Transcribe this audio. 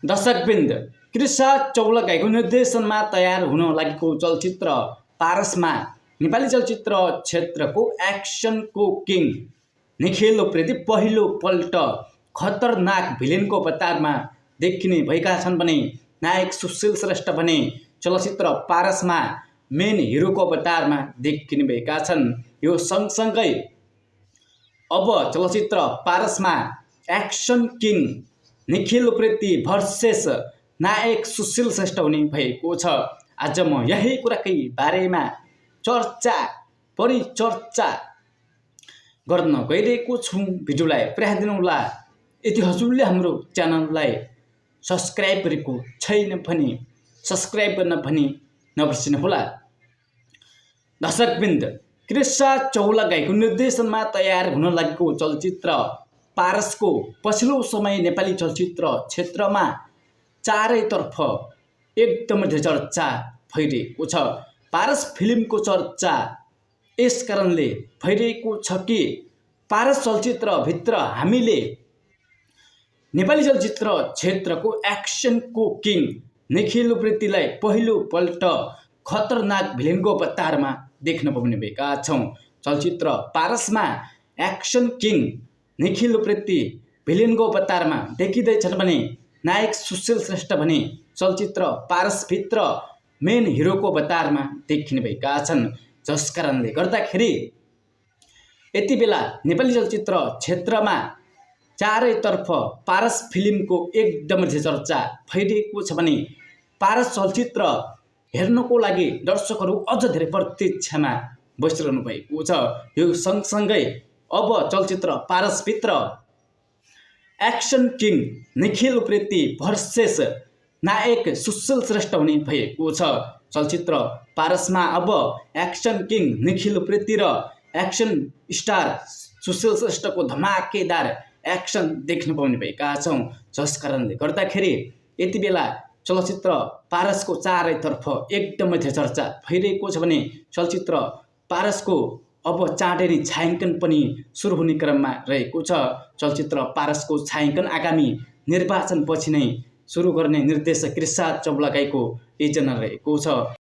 दर्शकवृन्द, कृषा चौलागाईको निर्देशनमा तयार हुन लागेको चलचित्र पारसमा नेपाली चलचित्र क्षेत्रको एक्सनको किङ निखिल उप्रेती पहिलो पल्ट खतरनाक भिलेनको अवतारमा देखिने भएका छन् भने नायक सुशील श्रेष्ठ भने चलचित्र पारसमा मेन हिरोको अवतारमा देखिने भएका छन्। यो सँगसँगै अब चलचित्र पारसमा action king Nikhil Upreti versus नायक सुशील श्रेष्ठ हुने भएको छ। आज म यही कुराकै बारेमा परिचर्चा गर्न गइरहेको छु। भिडियोलाई पुर्याइदिनुहोला। यदि हजुरले हाम्रो च्यानललाई सब्स्क्राइब गरेको छैन भने सब्स्क्राइब गर्न पनि नबिर्सिनुहोला। दर्शकवृन्द, कृषा चौलागाईको निर्देशनमा तयार हुन लागेको चलचित्र पारसको पछिल्लो समय नेपाली चलचित्र क्षेत्रमा चारैतर्फ एकदमै धेरै चर्चा भइरहेको छ। पारस फिल्मको चर्चा यस कारणले भइरहेको छ कि पारस चलचित्रभित्र हामीले नेपाली चलचित्र क्षेत्रको एक्सनको किङ निखिल उप्रेतीलाई पहिलोपल्ट खतरनाक भिलेनको अवतारमा देख्न पाउने भएका छौँ। चलचित्र पारसमा एक्सन किङ निखिल उप्रेती भिलेनको अवतारमा देखिँदैछन् भने नायक सुशील श्रेष्ठ भने चलचित्र पारसभित्र मेन हिरोको अवतारमा देखिने भएका छन्। जस कारणले गर्दाखेरि यति बेला नेपाली चलचित्र क्षेत्रमा चारैतर्फ पारस फिल्मको एकदमै धेरै चर्चा भइरहेको छ भने पारस चलचित्र हेर्नको लागि दर्शकहरू अझ धेरै प्रतीक्षामा बसिरहनु भएको छ। यो सँगसँगै अब चलचित्र पारसभित्र action king Nikhil Upreti versus नायक सुशील श्रेष्ठ हुने भएको छ। चलचित्र पारसमा अब एक्सन किङ निखिल उप्रेती र एक्सन स्टार सुशील श्रेष्ठको धमाकेदार एक्सन देख्न पाउने भएका छौँ। जस कारणले गर्दाखेरि यति बेला चलचित्र पारसको चारैतर्फ एकदमै धेरै चर्चा भइरहेको छ भने चलचित्र पारसको अब चाँडै नै छायाङ्कन पनि सुरु हुने क्रममा रहेको छ। चलचित्र पारसको छायाङ्कन आगामी निर्वाचनपछि नै सुरु गर्ने निर्देशक कृषा चौलागाईको योजना रहेको छ।